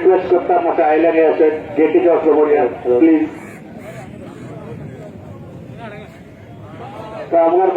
Request करता, मातशें आयल्यान येयात, गेटीच्या समोर या प्लीज. कामगार.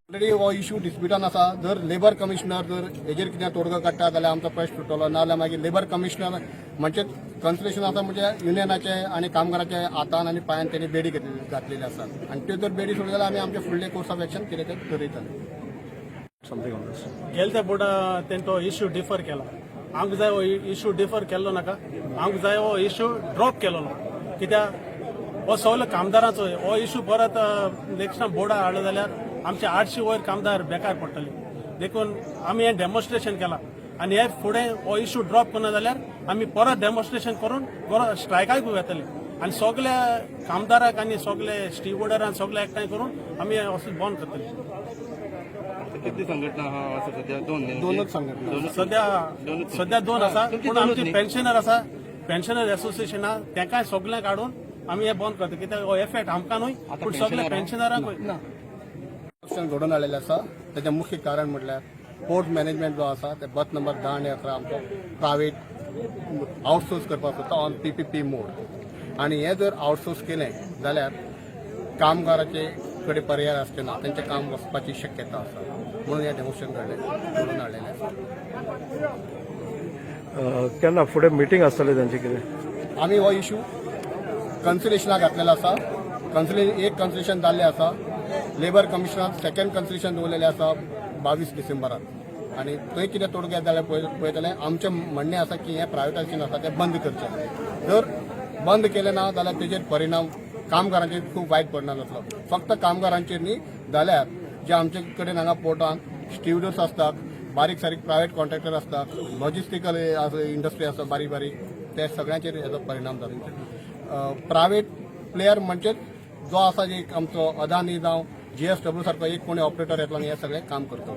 ऑलरेडी हो इशू डिस्प्युटान आसा. जर लेबर कमिशनर जर हेजेर कितें तोडगो काडटा जाल्यार आमचो प्रश्न सुट्टलो. नाजाल्यार मागीर लेबर कमिशनर म्हणजे कन्सिलेशन आसा, म्हणजे युनियनाचे आनी कामगाराचे हातान आनी पांयान तेणी बेडी घातलेली आसा आनी त्यो जर बेडी सोडली जाल्यार आमी आमचे फुडले कोर्स ऑफ एक्शन कितें तें ठरयतले. Something on this. गेले त्या बोर्डा तेंचो इश्यू डिफर केला. आमकां जाय हो इश्यू डिफर केल्लो नाका, आमकां जाय हो इश्यू ड्रॉप केलो कित्याक हो सगलो कामदारांचो. हो इश्यू परत नेक्स्ट टायम बोर्डा हाडलो जाल्यार आमचे 800 वयर कामदार बेकार पडटले. देखून आमी हें डेमॉन्स्ट्रेशन केलां आनी हे फुडें हो इश्यू ड्रॉप करना जाल्यार आमी परत डेमॉन्स्ट्रेशन करून स्ट्रायकाक वेतले आनी सगल्या कामदाराक आनी सगले स्टीवडरांक सगळे एकठांय करून आमी हें वस्तू बंद करतले. कितली संघटना आहा असं सध्या? दोन न्ही? दोनच संघटना. सध्या सध्या दोन आसा, तुमची पूण दोनूच आमची न्ही? पेन्शनर आसा, पेन्शनर एसोसिएशन आहा, तेंकाय सगळें काडून आमी हें बंद करता, कित्याक हो एफेक्ट आमकां न्हय पूण सगळे पेन्शनरांकूय. ऑप्शन घडोवन हाडलेलें आसा. तेजें मुख्य कारण म्हटल्यार पोर्ट मॅनेजमेंट जो आसा ते बर्थ नंबर 10 आनी 11 आमचो प्रायवेट आउटसोर्स करपाक सोदता ऑन पीपीपी मोड. आनी हें जर आउटसोर्स केलें जाल्यार कामगाराचे कडेन पर्याय आसचे ना, तेंचें काम वचपाची शक्यता आसा, म्हणून हें डेमॉन्स्ट्रेशन घडोवन हाडलेलें आसा. केन्ना फुडें मिटींग आसतली तेंची कितें? आमी हो इशू कन्सिलेशनाक घातलेलो आसा. एक कन्सिलेशन जाल्लें आसा. लेबर कमिशनान सेकंड कन्सिलेशन दवरलेलें आसा 22 डिसेंबराक आनी थंय कितें तोडगो येता जाल्यार पळयतले. आमचें म्हणणें आसा की हें प्रायवेटायजेशन आसा तें बंद करचें. जर बंद केलें ना जाल्यार तेजेर परिणाम कामगारांचेर खूब वायट परिणाम जातलो. फक्त कामगारांचेर न्ही, जाल्यार जे आमचे कडेन हांगा पोर्टान स्टिवडर्स आसतात, बारीक सारीक प्रायवेट कॉन्ट्रॅक्टर आसतात, लॉजिस्टिकल इंडस्ट्री आसा बारीक बारीक, ते सगळ्यांचेर हेजो परिणाम जाता. प्रायवेट प्लेयर म्हणजेच जो आसा एक आमचो अदानी जावं जीएसडब्ल्यू सारको एक कोणी ऑपरेटर येतलो आनी हें सगळें काम करतलो.